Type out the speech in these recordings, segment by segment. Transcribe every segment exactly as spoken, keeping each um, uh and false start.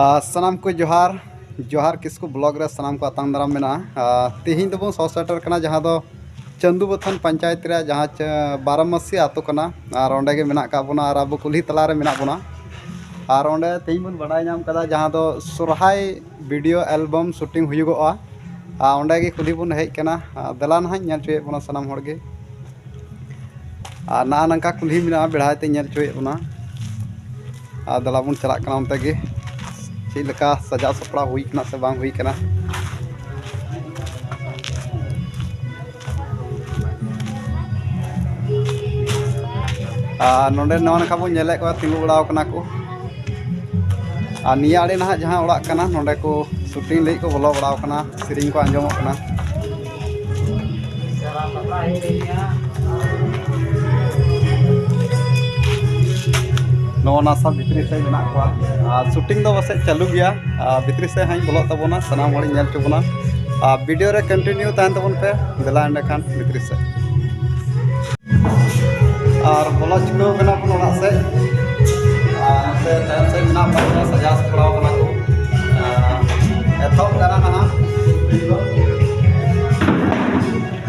ᱟᱨ ᱥᱟᱱᱟᱢ ᱠᱚ ᱡᱚᱦᱟᱨ, ᱡᱚᱦᱟᱨ ᱠᱤᱥᱠᱩ ᱵᱞᱚᱜ ᱨᱮ ᱥᱟᱱᱟᱢ ᱠᱚ ᱟᱛᱟᱝ ᱫᱟᱨᱟᱢ ᱢᱮᱱᱟᱜᱼᱟ᱾ ᱟᱨ ᱛᱮᱦᱮᱧ ᱫᱚᱵᱚᱱ ᱥᱚᱦᱚᱨ ᱥᱮᱴᱮᱨ ᱠᱟᱱᱟ ᱡᱟᱦᱟᱸ ᱫᱚ ᱪᱟᱹᱱᱫᱩ ᱵᱟᱹᱛᱷᱟᱹᱱ ᱯᱚᱧᱪᱟᱭᱮᱛ ᱨᱮᱭᱟᱜ ᱡᱟᱦᱟᱸ ᱪᱟ-, ᱵᱟᱨᱟᱢᱟᱥᱤ ᱟᱛᱳ ᱠᱟᱱᱟ᱾ ᱟᱨ ᱚᱸᱰᱮ ᱜᱮ ᱢᱮᱱᱟᱜ ᱟᱠᱟᱫ ᱵᱚᱱᱟ ᱟᱨ ᱟᱵᱚ ᱠᱩᱞᱦᱤ ᱛᱟᱞᱟ ᱨᱮ ᱢᱮᱱᱟᱜ ᱵᱚᱱᱟ᱾ ᱟᱨ ᱚᱸᱰᱮ ᱛᱮᱦᱮᱧ ᱵᱚᱱ ᱵᱟᱰᱟᱭ ᱧᱟᱢ ᱠᱟᱫᱟ ᱡᱟᱦᱟᱸ ᱫᱚ ᱥᱚᱨᱦᱟᱭ ᱵᱷᱤᱰᱤᱭᱳ ᱮᱞᱵᱟᱢ ᱥᱩᱴᱤᱝ ᱦᱩᱭᱩᱜᱚᱜᱼᱟ᱾ ᱟᱨ ᱚᱸᱰᱮ ᱜᱮ ᱠᱩᱞᱦᱤ ᱵᱚᱱ ᱦᱮᱡ ᱠᱟᱱᱟ᱾ ᱟᱨ ᱫᱮᱞᱟ ᱱᱟᱦᱟᱜ ᱤᱧ ᱧᱮᱞ ᱦᱚᱪᱚᱭᱮᱫ ᱵᱚᱱᱟ ᱥᱟᱱᱟᱢ ᱦᱚᱲ ᱜᱮ᱾ ᱟᱨ ᱱᱚᱜᱼᱚ ᱱᱚᱝᱠᱟ ᱠᱩᱞᱦᱤ ᱢᱮᱱᱟᱜᱼᱟ, ᱵᱮᱲᱦᱟᱭ ᱛᱮ ᱧᱮᱞ ᱦᱚᱪᱚᱭᱮᱫ ᱵᱚᱱᱟ᱾ ᱟᱨ ᱫᱮᱞᱟ ᱵᱚᱱ ᱪᱟᱞᱟᱜ ᱠᱟᱱᱟ ᱚᱱᱛᱮ ᱜᱮ, ᱪᱮᱫ ᱞᱮᱠᱟ ᱥᱟᱡᱟᱣ ᱥᱟᱯᱲᱟᱣ ᱦᱩᱭ ᱠᱟᱱᱟ ᱥᱮ ᱵᱟᱝ ᱦᱩᱭ ᱠᱟᱱᱟ᱾ ᱟᱨ ᱱᱚᱰᱮ ᱱᱚᱜᱼᱚ ᱱᱚᱝᱠᱟ ᱵᱚᱱ ᱧᱮᱞᱮᱫ ᱠᱚᱣᱟ, ᱛᱤᱸᱜᱩ ᱵᱟᱲᱟᱣ ᱠᱟᱱᱟ ᱠᱚ᱾ ᱟᱨ ᱱᱤᱭᱟᱹ ᱟᱲᱮ ᱱᱟᱦᱟᱜ ᱡᱟᱦᱟᱸ ᱚᱲᱟᱜ ᱠᱟᱱᱟ, ᱱᱚᱰᱮ ᱠᱚ ᱥᱩᱴᱤᱝ ᱞᱟᱹᱜᱤᱫ ᱠᱚ ᱵᱚᱞᱚ ᱵᱟᱲᱟᱣ ᱠᱟᱱᱟ, ᱥᱮᱨᱮᱧ ᱠᱚ ᱟᱸᱡᱚᱢᱚᱜ ᱠᱟᱱᱟ᱾ ᱱᱚᱜᱼᱚ ᱱᱟ ᱥᱟᱶ ᱵᱷᱤᱛᱨᱤ ᱥᱮᱫ ᱢᱮᱱᱟᱜ ᱠᱚᱣᱟ᱾ ᱟᱨ ᱥᱩᱴᱤᱝ ᱫᱚ ᱯᱟᱥᱮᱡ ᱪᱟᱹᱞᱩ ᱜᱮᱭᱟ᱾ ᱟᱨ ᱵᱷᱤᱛᱨᱤ ᱥᱮᱫ ᱦᱟᱸᱜ ᱤᱧ ᱵᱚᱞᱚᱜ ᱛᱟᱵᱚᱱᱟ, ᱥᱟᱱᱟᱢ ᱦᱚᱲᱤᱧ ᱧᱮᱞ ᱦᱚᱪᱚ ᱵᱚᱱᱟ᱾ ᱟᱨ ᱵᱷᱤᱰᱤᱭᱳ ᱨᱮ ᱠᱚᱱᱴᱤᱱᱤᱭᱩ ᱛᱟᱦᱮᱱ ᱛᱟᱵᱚᱱ ᱯᱮ᱾ ᱫᱮᱞᱟ ᱮᱸᱰᱮᱠᱷᱟᱱ ᱵᱷᱤᱛᱨᱤ ᱥᱮᱫ᱾ ᱟᱨ ᱵᱚᱞᱚ ᱪᱩᱠᱟᱹᱣ ᱠᱟᱱᱟ ᱵᱚᱱ ᱚᱲᱟᱜ ᱥᱮᱫ᱾ ᱟᱨ ᱱᱚᱛᱮ ᱛᱟᱭᱚᱢ ᱥᱮᱫ ᱢᱮᱱᱟᱜ ᱵᱚᱱᱟ, ᱥᱟᱡᱟᱣ ᱥᱟᱯᱲᱟᱣ ᱠᱟᱱᱟ ᱠᱚ᱾ ᱟᱨ ᱮᱛᱚᱦᱚᱵ ᱠᱟᱱᱟ ᱱᱟᱦᱟᱜ᱾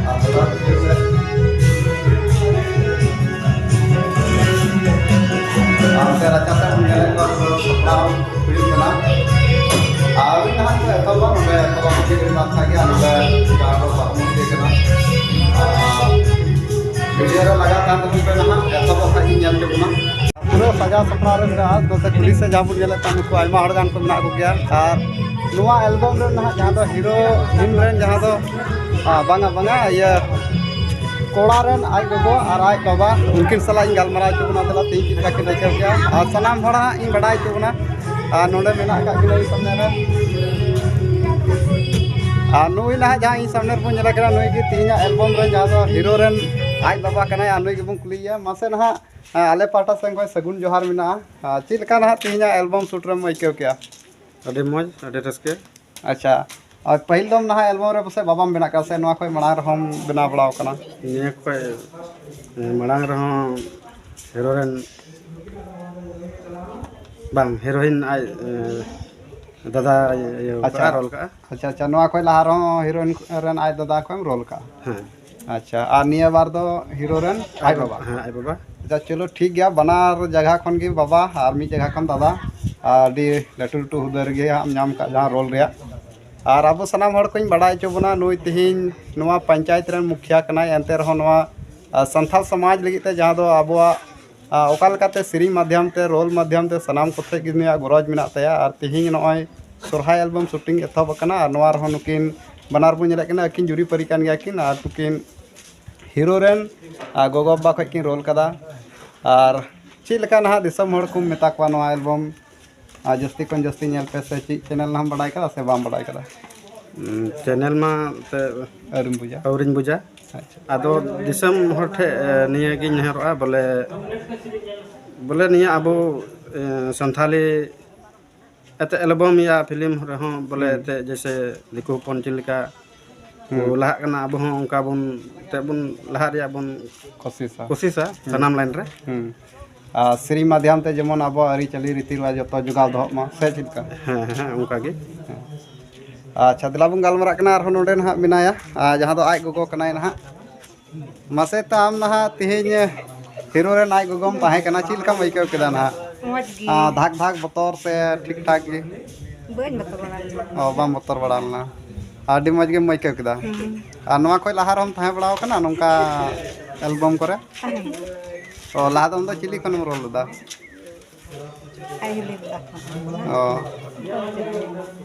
ᱟᱨ ᱵᱚᱞᱚ ᱪᱩᱠᱟᱹᱣ ᱥᱮᱫ᱾ ᱟᱨ ᱱᱚᱛᱮ ᱨᱟᱪᱟ ᱥᱮᱫ ᱵᱚᱱ ᱧᱮᱞᱮᱫ ᱠᱚᱣᱟ, ᱯᱩᱨᱟᱹ ᱥᱟᱯᱲᱟᱣ ᱦᱩᱭᱩᱜ ᱠᱟᱱᱟ᱾ ᱟᱨ ᱱᱟᱦᱟᱜ ᱠᱚ ᱮᱛᱚᱦᱚᱵᱟ, ᱱᱚᱰᱮ ᱮᱛᱚᱦᱚᱵᱟ ᱠᱚ ᱪᱮᱫ ᱵᱟᱝ ᱠᱷᱟᱡ ᱜᱮ, ᱟᱨ ᱱᱚᱰᱮ ᱡᱟᱦᱟᱸ ᱫᱚ ᱵᱟᱦᱟ ᱢᱩᱨᱛᱤ ᱠᱟᱱᱟ᱾ ᱟᱨ ᱵᱷᱤᱰᱤᱭᱳ ᱨᱮ ᱞᱟᱜᱟᱣ ᱛᱟᱦᱮᱱ ᱛᱟᱵᱚᱱ ᱯᱮ ᱱᱟᱦᱟᱜ, ᱮᱛᱚᱦᱚᱵᱚᱜ ᱠᱷᱟᱡ ᱜᱤᱧ ᱧᱮᱞ ᱦᱚᱪᱚ ᱵᱚᱱᱟ᱾ ᱯᱩᱨᱟᱹ ᱥᱟᱡᱟᱣ ᱥᱟᱯᱲᱟᱣ ᱨᱮ ᱢᱮᱱᱟᱜᱼᱟ᱾ ᱱᱚᱛᱮ ᱠᱩᱞᱦᱤ ᱥᱮᱫ ᱡᱟᱦᱟᱸ ᱵᱚᱱ ᱧᱮᱞᱮᱫ ᱠᱟᱱ, ᱱᱩᱠᱩ ᱟᱭᱢᱟ ᱦᱚᱲ ᱜᱟᱱ ᱠᱚ ᱢᱮᱱᱟᱜ ᱠᱚᱜᱮᱭᱟ᱾ ᱟᱨ ᱱᱚᱣᱟ ᱮᱞᱵᱟᱢ ᱨᱮ ᱱᱟᱦᱟᱜ ᱡᱟᱦᱟᱸ ᱫᱚ ᱦᱤᱨᱳ ᱤᱱ ᱨᱮᱱ ᱡᱟᱦᱟᱸ ᱫᱚ, ᱟ, ᱵᱟᱝᱟ, ᱵᱟᱝᱟ, ᱤᱭᱟᱹ, ᱠᱚᱲᱟ ᱨᱮᱱ ᱟᱡ ᱜᱚᱜᱚ ᱟᱨ ᱟᱡ ᱵᱟᱵᱟ, ᱩᱱᱠᱤᱱ ᱥᱟᱞᱟᱜ ᱤᱧ ᱜᱟᱞᱢᱟᱨᱟᱣ ᱦᱚᱪᱚ ᱵᱚᱱᱟ᱾ ᱫᱮᱞᱟ ᱛᱮᱦᱮᱧ ᱪᱮᱫ ᱞᱮᱠᱟ ᱠᱤᱱ ᱟᱹᱭᱠᱟᱹᱣ ᱠᱮᱜᱼᱟ, ᱟᱨ ᱥᱟᱱᱟᱢ ᱦᱚᱲ ᱦᱟᱸᱜ ᱤᱧ ᱵᱟᱰᱟᱭ ᱦᱚᱪᱚ ᱵᱚᱱᱟ᱾ ᱟᱨ ᱱᱚᱰᱮ ᱢᱮᱱᱟᱜ ᱟᱠᱟᱫ ᱠᱤᱱᱟ ᱤᱧ ᱥᱟᱢᱱᱮ ᱨᱮ᱾ ᱟᱨ ᱱᱩᱭ ᱱᱟᱦᱟᱜ ᱡᱟᱦᱟᱸ ᱤᱧ ᱥᱟᱢᱱᱮ ᱨᱮᱵᱚᱱ ᱧᱮᱞᱮ ᱠᱟᱱᱟ, ᱱᱩᱭ ᱜᱮ ᱛᱮᱦᱮᱧᱟᱜ ᱮᱞᱵᱟᱢ ᱨᱮᱱ ᱡᱟᱦᱟᱸ ᱫᱚ ᱦᱤᱨᱳ ᱨᱮᱱ ᱟᱡ ᱵᱟᱵᱟ ᱠᱟᱱᱟᱭ᱾ ᱟᱨ ᱱᱩᱭ ᱜᱮᱵᱚᱱ ᱠᱩᱞᱤᱭᱮᱭᱟ᱾ ᱢᱟᱥᱮ ᱱᱟᱦᱟᱜ, ᱟᱞᱮ ᱯᱟᱦᱴᱟ ᱥᱮᱱ ᱠᱷᱚᱱ ᱥᱟᱹᱜᱩᱱ ᱡᱚᱦᱟᱨ ᱢᱮᱱᱟᱜᱼᱟ᱾ ᱟᱨ ᱪᱮᱫ ᱞᱮᱠᱟ ᱱᱟᱦᱟᱜ ᱛᱮᱦᱮᱧᱟᱜ ᱮᱞᱵᱟᱢ ᱥᱩᱴ ᱨᱮᱢ ᱟᱹᱭᱠᱟᱹᱣ ᱠᱮᱜᱼᱟ? ᱟᱹᱰᱤ ᱢᱚᱡᱽ, ᱟᱹᱰᱤ ᱨᱟᱹᱥᱠᱟᱹ᱾ ᱟᱪᱪᱷᱟ, ᱟᱨ ᱯᱟᱹᱦᱤᱞ ᱫᱚᱢ ᱱᱟᱦᱟᱜ ᱮᱞᱵᱟᱢ ᱨᱮ ᱯᱟᱥᱮᱡ ᱵᱟᱵᱟᱢ ᱵᱮᱱᱟᱜ ᱠᱟᱱᱟ, ᱥᱮ ᱱᱚᱣᱟ ᱠᱷᱚᱱ ᱢᱟᱲᱟᱝ ᱨᱮᱦᱚᱸᱢ ᱵᱮᱱᱟᱣ ᱵᱟᱲᱟᱣ ᱠᱟᱱᱟ? ᱱᱤᱭᱟᱹ ᱠᱷᱚᱱ, ᱮ, ᱢᱟᱲᱟᱝ ᱨᱮᱦᱚᱸ ᱦᱤᱨᱳ ᱨᱮᱱ ᱵᱟᱝ, ᱦᱤᱨᱳᱭᱤᱱ ᱟᱡ ᱮ, ᱫᱟᱫᱟ ᱤᱭᱟᱹ ᱟᱪᱪᱷᱟ᱾ ᱠᱟᱜᱼᱟ, ᱨᱳᱞ ᱠᱟᱜᱼᱟ᱾ ᱟᱪᱪᱷᱟ, ᱟᱪᱪᱷᱟ, ᱱᱚᱣᱟ ᱠᱷᱚᱱ ᱞᱟᱦᱟ ᱨᱮᱦᱚᱸ ᱦᱤᱨᱳᱭᱤᱱ ᱨᱮᱱ ᱟᱡ ᱫᱟᱫᱟ ᱠᱷᱚᱱ ᱮᱢ ᱨᱳᱞ ᱠᱟᱜᱼᱟ᱾ ᱦᱮᱸ᱾ ᱟᱪᱪᱷᱟ, ᱟᱨ ᱱᱤᱭᱟᱹ ᱵᱟᱨ ᱫᱚ ᱦᱤᱨᱳ ᱨᱮᱱ ᱟᱡ ᱵᱟᱵᱟ᱾ ᱦᱮᱸ, ᱟᱡ ᱵᱟᱵᱟ᱾ ᱟᱪᱪᱷᱟ, ᱪᱚᱞᱚ ᱴᱷᱤᱠ ᱜᱮᱭᱟ, ᱵᱟᱱᱟᱨ ᱡᱟᱭᱜᱟ ᱠᱷᱚᱱ ᱜᱮ ᱵᱟᱵᱟ ᱟᱨ ᱢᱤᱫ ᱡᱟᱭᱜᱟ ᱠᱷᱚᱱ ᱫᱟᱫᱟ, ᱟᱹᱰᱤ ᱞᱟᱹᱴᱩ ᱞᱟᱹᱴᱩ ᱦᱩᱫᱟᱹ ᱨᱮᱜᱮ ᱦᱟᱸᱜ ᱮᱢ ᱧᱟᱢ ᱠᱟᱜ ᱡᱟᱦᱟᱸ ᱨᱳᱞ ᱨᱮᱭᱟᱜ᱾ ᱟᱨ ᱟᱵᱚ ᱥᱟᱱᱟᱢ ᱦᱚᱲ ᱠᱚᱧ ᱵᱟᱲᱟᱭ ᱦᱚᱪᱚ ᱵᱚᱱᱟ, ᱱᱩᱭ ᱛᱮᱦᱮᱧ ᱱᱚᱣᱟ ᱯᱚᱧᱪᱟᱭᱮᱛ ᱨᱮᱱ ᱢᱩᱠᱷᱤᱭᱟᱹ ᱠᱟᱱᱟᱭ, ᱮᱱᱛᱮ ᱨᱮᱦᱚᱸ ᱱᱚᱣᱟ ᱟ, ᱥᱟᱱᱛᱟᱲ ᱥᱚᱢᱟᱡᱽ ᱞᱟᱹᱜᱤᱫ ᱛᱮ ᱡᱟᱦᱟᱸ ᱫᱚ ᱟᱵᱚᱣᱟᱜ ᱟ, ᱚᱠᱟ ᱞᱮᱠᱟᱛᱮ ᱥᱮᱨᱮᱧ ᱢᱟᱫᱽᱫᱷᱚᱢ ᱛᱮ, ᱨᱳᱞ ᱢᱟᱫᱽᱫᱷᱚᱢ ᱛᱮ ᱥᱟᱱᱟᱢ ᱠᱚᱴᱷᱮᱱ ᱜᱮ ᱱᱩᱭᱟᱜ ᱜᱚᱨᱚᱡᱽ ᱢᱮᱱᱟᱜ ᱛᱟᱭᱟ᱾ ᱟᱨ ᱛᱮᱦᱮᱧ ᱱᱚᱜᱼᱚᱭ ᱥᱚᱨᱦᱟᱭ ᱮᱞᱵᱟᱢ ᱥᱩᱴᱤᱝ ᱮᱛᱚᱦᱚᱵ ᱟᱠᱟᱱᱟ, ᱟᱨ ᱱᱚᱣᱟ ᱨᱮᱦᱚᱸ ᱱᱩᱠᱤᱱ ᱵᱟᱱᱟᱨ ᱵᱚᱱ ᱧᱮᱞᱮᱫ ᱠᱤᱱᱟ, ᱟᱹᱠᱤᱱ ᱡᱩᱨᱤ ᱯᱟᱹᱨᱤ ᱠᱟᱱ ᱜᱮᱭᱟ ᱠᱤᱱ, ᱟᱨ ᱱᱩᱠᱤᱱ ᱦᱤᱨᱳ ᱨᱮᱱ ᱟ, ᱜᱚᱜᱚ ᱵᱟᱵᱟ ᱠᱷᱚᱡ ᱠᱤᱱ ᱨᱳᱞ ᱠᱟᱫᱟ᱾ ᱟᱨ ᱪᱮᱫ ᱞᱮᱠᱟ ᱱᱟᱦᱟᱜ ᱫᱤᱥᱚᱢ ᱦᱚᱲ ᱠᱚᱢ ᱢᱮᱛᱟ ᱠᱚᱣᱟ ᱱᱚᱣᱟ ᱮᱞᱵᱟᱢ ᱟᱨ ᱡᱟᱹᱥᱛᱤ ᱠᱷᱚᱱ ᱡᱟᱹᱥᱛᱤ ᱧᱮᱞ ᱯᱮ, ᱥᱮ ᱪᱮᱫ ᱪᱮᱱᱮᱞ ᱱᱟᱦᱟᱜ ᱵᱟᱰᱟᱭ ᱠᱟᱫᱟ ᱥᱮ ᱵᱟᱢ ᱵᱟᱰᱟᱭ ᱠᱟᱫᱟ? ᱩᱸ, ᱪᱮᱱᱮᱞ ᱢᱟ ᱛᱮ ᱟᱹᱣᱨᱤᱢ ᱵᱩᱡᱟ? ᱟᱹᱣᱨᱤᱧ ᱵᱩᱡᱟ᱾ ᱟᱪᱪᱷᱟ᱾ ᱟᱫᱚ ᱫᱤᱥᱚᱢ ᱦᱚᱲ ᱴᱷᱮᱱ, ᱮ, ᱱᱤᱭᱟᱹᱜᱤᱧ ᱱᱮᱦᱚᱨᱚᱜᱼᱟ, ᱵᱚᱞᱮ, ᱵᱚᱞᱮ ᱱᱤᱭᱟᱹ ᱟᱵᱚ, ᱮ, ᱥᱟᱱᱛᱷᱟᱞᱤ ᱮᱱᱛᱮ ᱮᱞᱵᱟᱢ ᱭᱟ ᱯᱷᱤᱞᱢ ᱨᱮᱦᱚᱸ ᱵᱚᱞᱮ ᱦᱩᱸ᱾ ᱮᱱᱛᱮ ᱡᱮᱭᱥᱮ ᱫᱤᱠᱩ ᱦᱚᱯᱚᱱ ᱪᱮᱫ ᱞᱮᱠᱟ ᱠᱚ ᱦᱩᱸ᱾ ᱞᱟᱦᱟᱜ ᱠᱟᱱᱟ, ᱟᱵᱚ ᱦᱚᱸ ᱚᱱᱠᱟ ᱵᱚᱱ ᱮᱱᱛᱮ ᱵᱚᱱ ᱞᱟᱦᱟᱜ ᱨᱮᱭᱟᱜ ᱵᱚᱱ ᱠᱳᱥᱤᱥᱟ᱾ ᱠᱳᱥᱤᱥᱟ ᱦᱩᱸ᱾ ᱥᱟᱱᱟᱢ ᱞᱟᱭᱤᱱ ᱨᱮ᱾ ᱦᱩᱸ᱾ ᱟᱨ ᱥᱮᱨᱮᱧ ᱢᱟᱫᱽᱫᱷᱚᱢ ᱛᱮ ᱡᱮᱢᱚᱱ ᱟᱵᱚᱣᱟᱜ ᱟᱹᱨᱤᱪᱟᱹᱞᱤ ᱨᱤᱛᱤ ᱨᱮᱣᱟᱡᱽ ᱡᱚᱛᱚ ᱡᱚᱜᱟᱣ ᱫᱚᱦᱚᱜ ᱢᱟ, ᱥᱮ ᱪᱮᱫ ᱞᱮᱠᱟ? ᱦᱮᱸ, ᱦᱮᱸ, ᱚᱱᱠᱟ ᱜᱮ᱾ ᱦᱮᱸ᱾ ᱟᱪᱪᱷᱟ, ᱫᱮᱞᱟ ᱵᱚᱱ ᱜᱟᱞᱢᱟᱨᱟᱜ ᱠᱟᱱᱟ᱾ ᱟᱨᱦᱚᱸ ᱱᱚᱰᱮ ᱱᱟᱦᱟᱜ ᱢᱮᱱᱟᱭᱟ, ᱟᱨ ᱡᱟᱦᱟᱸ ᱫᱚ ᱟᱡ ᱜᱚᱜᱚ ᱠᱟᱱᱟᱭ ᱱᱟᱦᱟᱜ᱾ ᱢᱟᱥᱮ ᱛᱚ, ᱟᱢ ᱱᱟᱦᱟᱜ ᱛᱮᱦᱮᱧ ᱦᱤᱨᱳ ᱨᱮᱱ ᱟᱡ ᱜᱚᱜᱚᱢ ᱛᱟᱦᱮᱸ ᱠᱟᱱᱟ, ᱪᱮᱫ ᱞᱮᱠᱟᱢ ᱟᱹᱭᱠᱟᱹᱣ ᱠᱮᱫᱟ ᱱᱟᱦᱟᱜ? ᱢᱚᱡᱽ ᱜᱮ᱾ ᱟᱨ ᱫᱷᱟᱠ ᱫᱷᱟᱠ ᱵᱚᱛᱚᱨ ᱥᱮ ᱴᱷᱤᱠ ᱴᱷᱟᱠ ᱜᱮ? ᱵᱟᱹᱧ ᱵᱚᱛᱚᱨ ᱵᱟᱲᱟ ᱞᱮᱱᱟ᱾ ᱚ, ᱵᱟᱢ ᱵᱚᱛᱚᱨ ᱵᱟᱲᱟ ᱞᱮᱱᱟ᱾ ᱟᱹᱰᱤ ᱢᱚᱡᱽ ᱜᱮᱢ ᱟᱹᱭᱠᱟᱹᱣ ᱠᱮᱫᱟ? ᱦᱩᱸ᱾ ᱟᱨ ᱱᱚᱣᱟ ᱠᱷᱚᱡ ᱞᱟᱦᱟ ᱨᱮᱦᱚᱸᱢ ᱛᱟᱦᱮᱸ ᱵᱟᱲᱟᱣ ᱠᱟᱱᱟ ᱱᱚᱝᱠᱟ ᱮᱞᱵᱟᱢ ᱠᱚᱨᱮ? ᱛᱟᱦᱮᱸ᱾ ᱚ, ᱞᱟᱦᱟ ᱫᱚ ᱟᱢ ᱫᱚ ᱪᱤᱞᱤ ᱠᱷᱚᱱᱮᱢ ᱨᱳᱞ ᱞᱮᱫᱟ? ᱟᱡ ᱦᱤᱞᱤ ᱫᱟ ᱠᱷᱚᱱ᱾ ᱚ᱾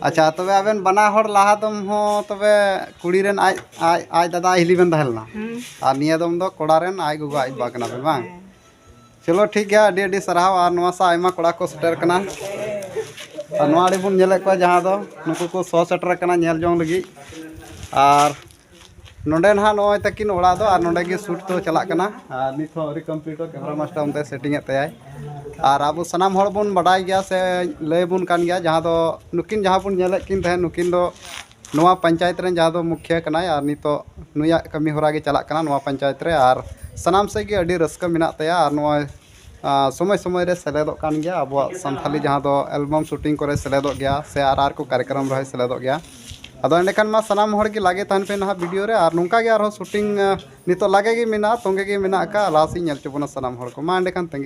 ᱟᱪᱪᱷᱟ, ᱛᱚᱵᱮ ᱟᱵᱮᱱ ᱵᱟᱱᱟ ᱦᱚᱲ ᱞᱟᱦᱟ ᱫᱚᱢ ᱦᱚᱸ ᱛᱚᱵᱮ ᱠᱩᱲᱤ ᱨᱮᱱ ᱟᱡ, ᱟᱡ, ᱟᱡ ᱫᱟᱫᱟ ᱟᱡ ᱦᱤᱞᱤ ᱵᱮᱱ ᱛᱟᱦᱮᱸ ᱞᱮᱱᱟ? ᱦᱩᱸ᱾ ᱟᱨ ᱱᱤᱭᱟᱹ ᱫᱚᱢ ᱫᱚ ᱠᱚᱲᱟ ᱨᱮᱱ ᱟᱡ ᱜᱚᱜᱚ ᱟᱡ ᱵᱟ ᱠᱟᱱᱟ ᱵᱮᱱ ᱵᱟᱝ? ᱦᱮᱸ᱾ ᱪᱚᱞᱚ ᱴᱷᱤᱠ ᱜᱮᱭᱟ, ᱟᱹᱰᱤ ᱟᱹᱰᱤ ᱥᱟᱨᱦᱟᱣ᱾ ᱟᱨ ᱱᱚᱣᱟ ᱥᱟᱶ ᱟᱭᱢᱟ ᱠᱚᱲᱟ ᱠᱚ ᱥᱮᱴᱮᱨ ᱠᱟᱱᱟ᱾ ᱟᱨ ᱱᱚᱣᱟ ᱟᱹᱰᱤ ᱵᱚᱱ ᱧᱮᱞᱮᱫ ᱠᱚᱣᱟ, ᱡᱟᱦᱟᱸ ᱫᱚ ᱱᱩᱠᱩ ᱠᱚ ᱥᱚ ᱥᱮᱴᱮᱨ ᱠᱟᱱᱟ ᱧᱮᱞ ᱡᱚᱝ ᱞᱟᱹᱜᱤᱫ᱾ ᱟᱨ ᱱᱚᱰᱮ ᱱᱟᱦᱟᱜ ᱱᱚᱜᱼᱚᱭ ᱛᱟᱹᱠᱤᱱ ᱚᱲᱟᱜ ᱫᱚ, ᱟᱨ ᱱᱚᱰᱮ ᱜᱮ ᱥᱩᱴ ᱫᱚ ᱪᱟᱞᱟᱜ ᱠᱟᱱᱟ᱾ ᱟᱨ ᱱᱤᱛ ᱦᱚᱸ ᱟᱹᱣᱨᱤ ᱠᱚᱢᱯᱞᱤᱴᱚᱜ, ᱠᱮᱢᱮᱨᱟ ᱢᱟᱥᱴᱟᱨ ᱚᱱᱛᱮ ᱥᱮᱴᱤᱝ ᱮᱫ ᱛᱟᱭᱟᱭ᱾ ᱟᱨ ᱟᱵᱚ ᱥᱟᱱᱟᱢ ᱦᱚᱲ ᱵᱚᱱ ᱵᱟᱰᱟᱭ ᱜᱮᱭᱟ ᱥᱮ ᱞᱟᱹᱭ ᱟᱵᱚᱱ ᱠᱟᱱ ᱜᱮᱭᱟ, ᱡᱟᱦᱟᱸ ᱫᱚ ᱱᱩᱠᱤᱱ ᱡᱟᱦᱟᱸ ᱵᱚᱱ ᱧᱮᱞᱮᱫ ᱠᱤᱱ ᱛᱟᱦᱮᱸᱫ, ᱱᱩᱠᱤᱱ ᱫᱚ ᱱᱚᱣᱟ ᱯᱚᱧᱪᱟᱭᱮᱛ ᱨᱮᱱ ᱡᱟᱦᱟᱸ ᱫᱚ ᱢᱩᱠᱷᱤᱭᱟᱹ ᱠᱟᱱᱟᱭ, ᱟᱨ ᱱᱤᱛᱚᱜ ᱱᱩᱭᱟᱜ ᱠᱟᱹᱢᱤ ᱦᱚᱨᱟ ᱜᱮ ᱪᱟᱞᱟᱜ ᱠᱟᱱᱟ ᱱᱚᱣᱟ ᱯᱚᱧᱪᱟᱭᱮᱛ ᱨᱮ᱾ ᱟᱨ ᱥᱟᱱᱟᱢ ᱥᱮᱫ ᱜᱮ ᱟᱹᱰᱤ ᱨᱟᱹᱥᱠᱟᱹ ᱢᱮᱱᱟᱜ ᱛᱟᱭᱟ᱾ ᱟᱨ ᱱᱚᱜᱼᱚᱭ ᱥᱚᱢᱚᱭ ᱥᱚᱢᱚᱭ ᱨᱮ ᱥᱮᱞᱮᱫᱚᱜ ᱠᱟᱱ ᱜᱮᱭᱟ ᱟᱵᱚᱣᱟᱜ ᱥᱟᱱᱛᱷᱟᱞᱤ, ᱡᱟᱦᱟᱸ ᱫᱚ ᱮᱞᱵᱟᱢ ᱥᱩᱴᱤᱝ ᱠᱚᱨᱮ ᱥᱮᱞᱮᱫᱚᱜ ᱜᱮᱭᱟ ᱥᱮ ᱟᱨ ᱟᱨ ᱠᱚ ᱠᱟᱨᱭᱚᱠᱨᱚᱢ ᱨᱮᱦᱚᱸᱭ ᱥᱮᱞᱮᱫᱚᱜ ᱜᱮᱭᱟ᱾ ᱟᱫᱚ ᱮᱸᱰᱮᱠᱷᱟᱱ ᱢᱟ ᱥᱟᱱᱟᱢ ᱦᱚᱲ ᱜᱮ ᱞᱟᱜᱮ ᱛᱟᱦᱮᱱ ᱯᱮ ᱱᱟᱦᱟᱜ ᱵᱷᱤᱰᱤᱭᱳ ᱨᱮ, ᱟᱨ ᱱᱚᱝᱠᱟ ᱜᱮ ᱟᱨᱦᱚᱸ ᱥᱩᱴᱤᱝ ᱱᱤᱛᱚᱜ ᱞᱟᱜᱮ ᱜᱮ ᱢᱮᱱᱟᱜᱼᱟ, ᱛᱚᱸᱜᱮ ᱜᱮ ᱢᱮᱱᱟᱜ ᱟᱠᱟᱫ, ᱞᱟᱦᱟ ᱥᱮᱫ ᱧᱮᱞ ᱦᱚᱪᱚ ᱵᱚᱱᱟ ᱥᱟᱱᱟᱢ ᱦᱚᱲ ᱠᱚ᱾ ᱢᱟ ᱮᱸᱰᱮᱠᱷᱟᱱ ᱛᱟᱺᱜᱤ